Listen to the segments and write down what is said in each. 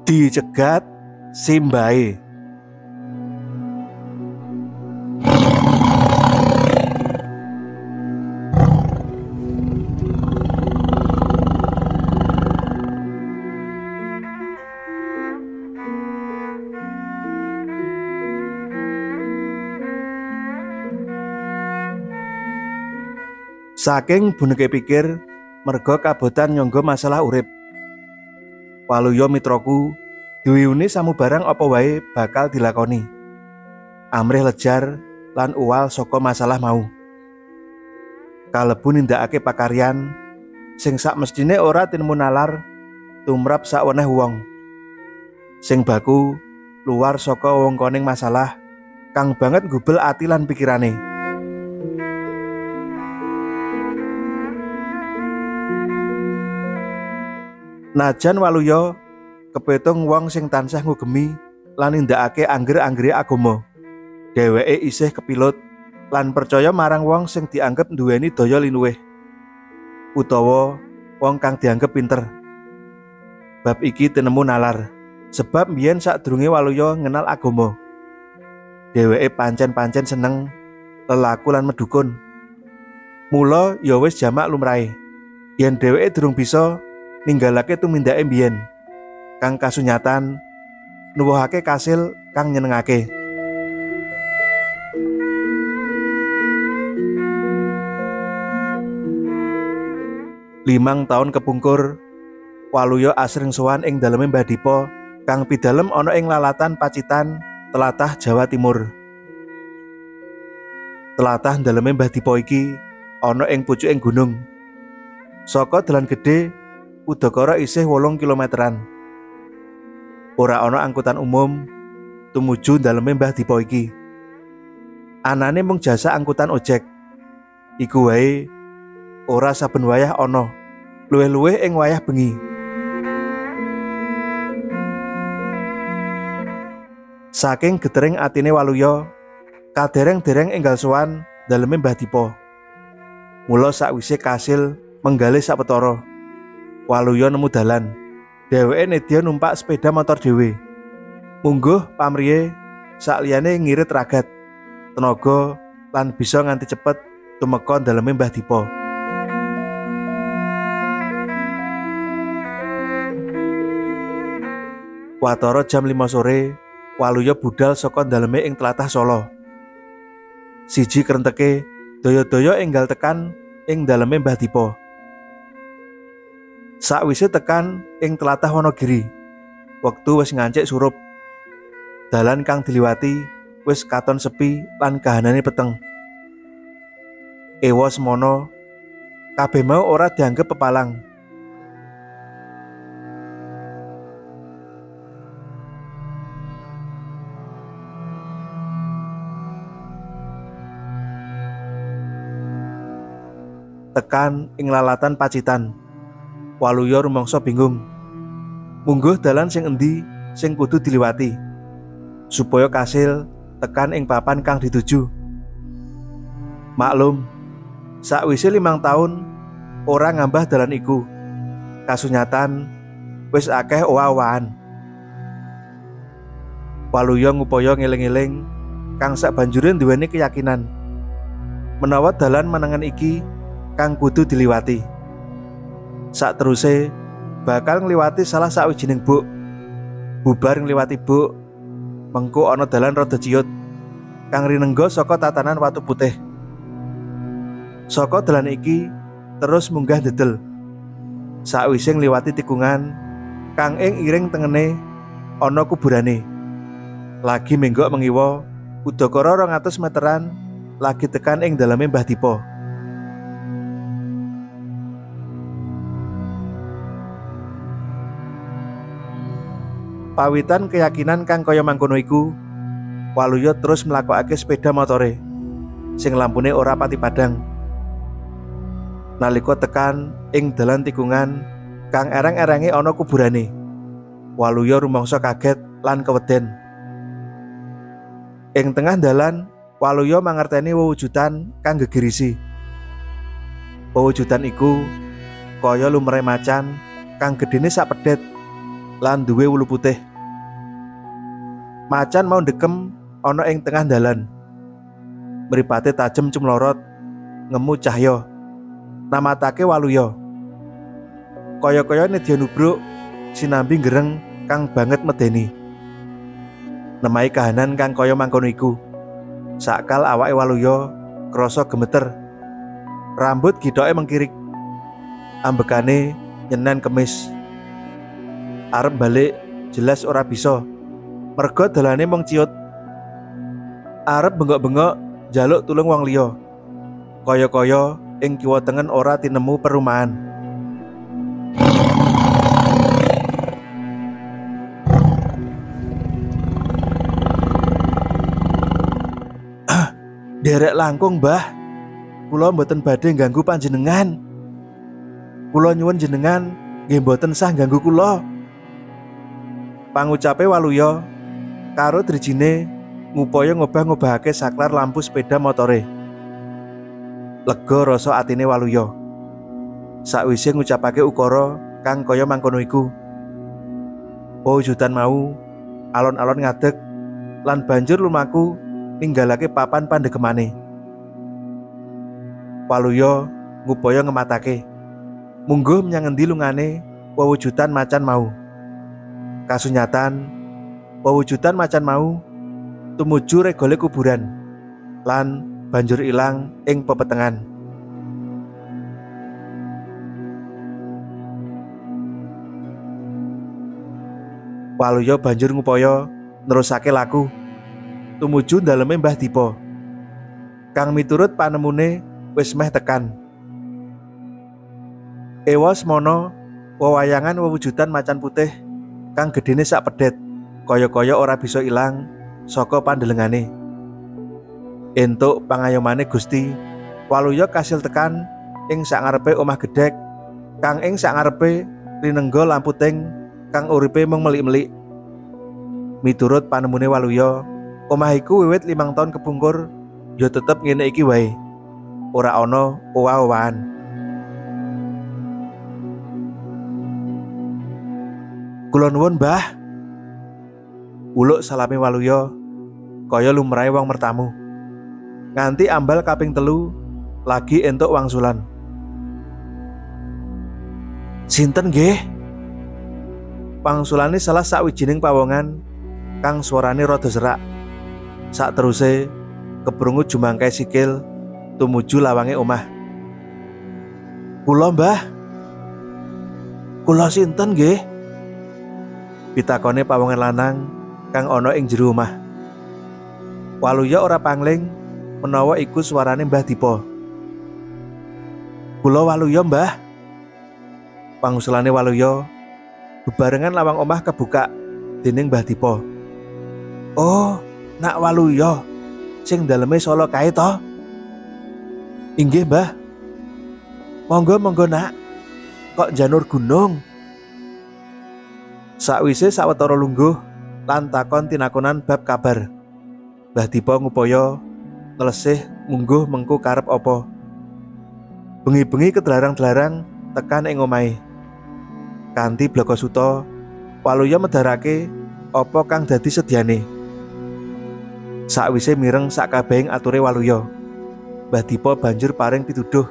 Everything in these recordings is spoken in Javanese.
Dicegat simbahe. Saking buneke pikir merga kabotan nyangga masalah urip. Waluya mitraku, duwiune samubarang apa wae bakal dilakoni. Amrih lejar lan uwal saka masalah mau. Kalebu nindakake pakaryan sing sakmestine ora tinemu nalar tumrap saweneh wong. Sing baku luar saka wongkoning masalah kang banget gubel ati lan pikirane. Najan Waluya kepetung wong sing tansah ngugemi lan nindakake angger-anggere agama. Dheweke isih kepilut lan percaya marang wong sing dianggep nduweni daya linuwih utawa wong kang dianggep pinter. Bab iki tinemu nalar sebab mbiyen sadurunge Waluya ngenal agama. Dheweke pancen-pancen seneng lelaku lan medukun. Mula ya wis jamak lumrahe yen dheweke durung bisa ninggalake tumindake mbiyen kang kasunyatan nuwuhake kasil kang nyenengake. Limang taun kepungkur, Waluya asring sowan ing daleme Mbah Dipa kang pidalem ana ing lalatan Pacitan, tlatah Jawa Timur. Tlatah daleme Mbah Dipa iki ana ing pucuking gunung. Saka dalan gedhe udakara isih 8 kilometeran. Ora ana angkutan umum tumuju daleme Mbah Dipa iki. Anane mung jasa angkutan ojek. Iku wae ora saben wayah ana, luwih-luwih ing wayah bengi. Saking getering atine Waluya, kadereng-dereng enggal sowan daleme Mbah Dipa. Mula sakwise kasil menggalih sawetara, Waluya nemu dalan. Dheweke nedya numpak sepeda motor dhewe. Mungguh pamriye sakliyane ngirit ragat, tenaga lan bisa nganti cepet tumeka daleme Mbah Dipa. Watara jam 5 sore, Waluya budal saka daleme ing tlatah Solo. Siji krenteke daya-daya enggal tekan ing daleme Mbah Dipa. Sakwise tekan ing tlatah Wonogiri, wektu wis ngancik surup. Dalan kang diliwati wis katon sepi lan kahanane peteng. Ewa semono, kabeh mau ora dianggep pepalang. Tekan ing lalatan Pacitan, Waluya rumangsa bingung. Mungguh dalan sing endi sing kudu diliwati supaya kasil tekan ing papan kang dituju. Maklum, sakwise 5 tahun ora ngambah dalan iku. Kasunyatan wis akeh owah-owahan. Waluya ngupaya ngeling-eling kang sabanjure nduweni keyakinan menawa dalan menengan iki kang kudu diliwati. Sakteruse bakal ngliwati salah sawijining buk. Bubar ngliwati buk, mengko ana dalan rada ciut kang rinengga saka tatanan watu putih. Saka dalan iki terus munggah dedel. Sakwise ngliwati tikungan kang ing iring tengene ana kuburane. Lagi menggok mengiwa udakara 200 meteran lagi tekan ing daleme Mbah Dipa. Pawitan keyakinan kang kaya mangkono iku, Waluya terus mlakokake sepeda motore sing lampune ora pati padhang. Nalika tekan ing dalan tikungan kang ereng-erenge ana kuburane, Waluya rumangsa kaget lan keweden. Ing tengah dalan, Waluya mangerteni wewujudan kang gegirisi. Pewujudan iku kaya lumrahe macan kang gedene sak pedhet. lan duwe wulu putih. Macan mau ndekem ana ing tengah dalan. Mripate tajem cumlorot, ngemu cahya. Namatake Waluya. Kaya-kaya nedya nubruk sinambi gereng kang banget medeni. Nemahi kahanan kang kaya mangkono iku. Sakal awake Waluya krasa gemeter. Rambut githoke mengkirik. Ambekane nyenen kemis. Arep balik jelas ora bisa. Merga dalane mung ciut. Arep bengok-bengok njaluk tulung wong liya. Kaya-kaya ing kiwa tengen ora tinemu perumahan. Derek langkung, Mbah. Kula mboten badhe ngganggu panjenengan. Kula nyuwun jenengan nggih mboten sah ngganggu kula. Pangucape Waluya karo drijine ngupaya ngobah-ngobahake saklar lampu sepeda motore. Lega rasa atine Waluya sakwise ngucapake ukara kang kaya mangkono iku. Wewujudan mau alon-alon ngadeg lan banjur lumaku ninggalake papan pandhegemane. Waluya ngupaya ngematake mungguh menyang endi lungane wewujudan macan mau. Kasunyatan wewujudan macan mau tumuju regole kuburan lan banjur ilang ing pepetengan. Waluya banjur ngupaya nerusake laku tumuju daleme Mbah Dipa kang miturut panemune wis meh tekan. Ewa semono wewayangan wewujudan macan putih kang gedene sak pedet kaya-kaya ora bisa ilang saka pandelengane. Entuk pangayomane Gusti, Waluya kasil tekan ing sangarepe omah gedhek kang ing sangarepe rinengga lampu ting kang uripe mung melik-melik. Miturut panemune Waluya, omah iku wiwit 5 taun kepungkur ya tetep ngene iki wae. Ora ana owah-owahan. Kula nuwun, Mbah. Uluk salame Waluya kaya lumrahe wong mertamu. Nganti ambal kaping 3 lagi entuk wangsulan. Sinten nggih? Wangsulane salah sawijining pawongan kang swarane rada serak. Sakteruse keprungu jumangkae sikil tumuju lawange omah. Kula, Mbah. Kula sinten nggih? Pitakone pawongan lanang kang ana ing jero omah. Waluya ora pangling menawa iku suarane Mbah Dipa. Kula Waluya, Mbah. Pangusulane Waluya bebarengan lawang omah kebuka dening Mbah Dipa. Oh, nak Waluya sing daleme Solo kae to? Inggih, Mbah. Monggo-monggo, Nak. Kok janur gunung? Sakwise sawetara lungguh lan takon tinakonan bab kabar, Mbah Dipa ngupaya nglesih mungguh mengku karep apa. Bengi-bengi kedlarang-dlarang tekan ing omahe. Kanthi blaka suta, Waluya medharake apa kang dadi sedyane. Sakwise mireng sakabehing ature Waluya, Mbah Dipa banjur paring pituduh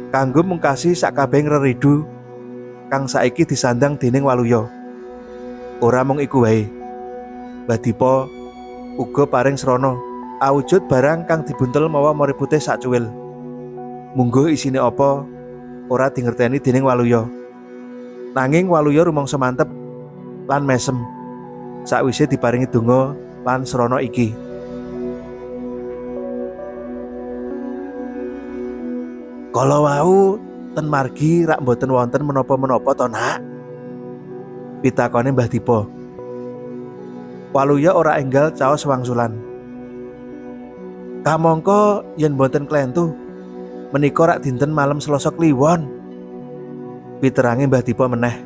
kanggo mungkasi sakabehing reridu kang saiki disandang dening Waluya. Ora mung iku wae, Mbah Dipa uga paring srana awujud barang kang dibuntel mawa mori putih sacuwil. Mungguh isine apa ora dingerteni dening Waluya. Nanging Waluya rumangsa mantep lan mesem sakwise diparingi donga lan srana iki. Kala wau ten margi rak mboten wonten menapa-menapa to, Nak? Pitakone Mbah Dipa. Waluya ora enggal caos wangsulan. Kamangka yen mboten klentu, menika rak dinten malam Selasa Kliwon. Piterange Mbah Dipa meneh.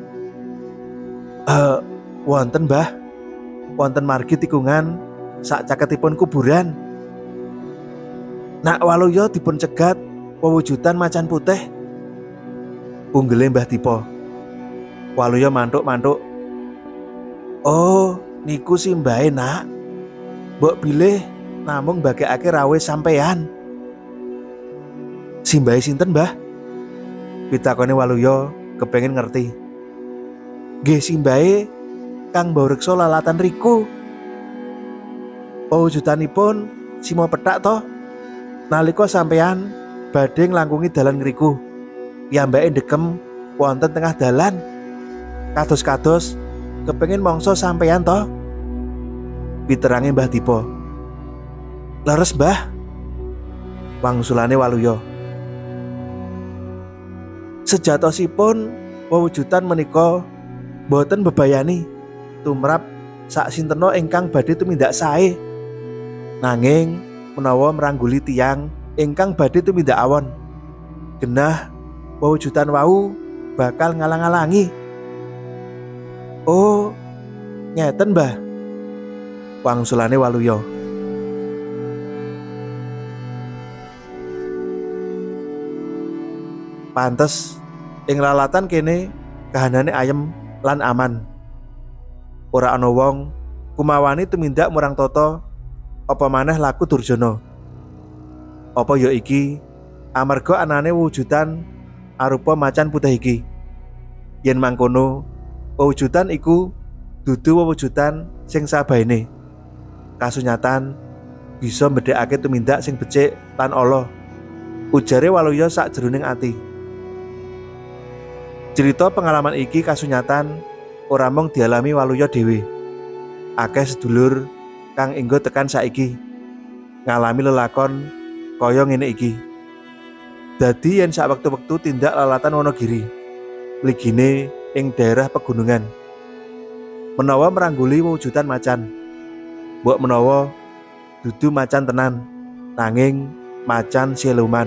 Wonten, Mbah. Wonten margi tikungan sak caketipun kuburan. Nak Waluya dipun cegat pewujudan macan putih. Punggele Mbah Dipa. Waluya mantuk-mantuk Oh, niku simbahe nak. Mbok bilih namung mbagekake rawuhe sampeyan. Simbahe sinten, Mbah? Pitakone Waluya kepengin ngerti. Nggih simbahe kang mbaureksa lalatan riku. Pewujudanipun simo pethak to? Nalika sampeyan badhe nglangkungi dalan ngriku, piyambake ndekem wonten tengah dalan. Kados-kados kepengin mangsa sampeyan to? Piterange Mbah Dipo. Leres, Mbah, wangsulane Waluya. Sejatosipun wewujudan menika boten bebayani tumrap sak sintena ingkang badhe tumindak sae. Nanging menawa mrangguli tiyang ingkang badhe tumindak awon, genah wewujudan wau bakal ngalang-alangi. Oh, ngeten, Mbah, wangsulane Waluya. Pantes ing lalatan kene kahanane ayem lan aman. Ora ana wong kumawani tumindak murang tata apa maneh laku durjana. Apa ya iki amarga anane wujudan arupa macan putih iki. Yen mangkono, wewujudan iku dudu wewujudan sing sabaene. Kasunyatan bisa mbedhekake tumindak sing becik lan ala, ujare Waluya sakjroning ati. Cerita pengalaman iki kasunyatan ora mung dialami Waluya dhewe. Akeh sedulur kang enggo tekan saiki ngalami lelakon kaya ngene iki. Dadi yen sak wektu-wektu tindak lalatan Wonogiri, mligine ing daerah pegunungan, menawa merangguli wewujudan macan, mbok menawa dudu macan tenan, nanging macan siluman.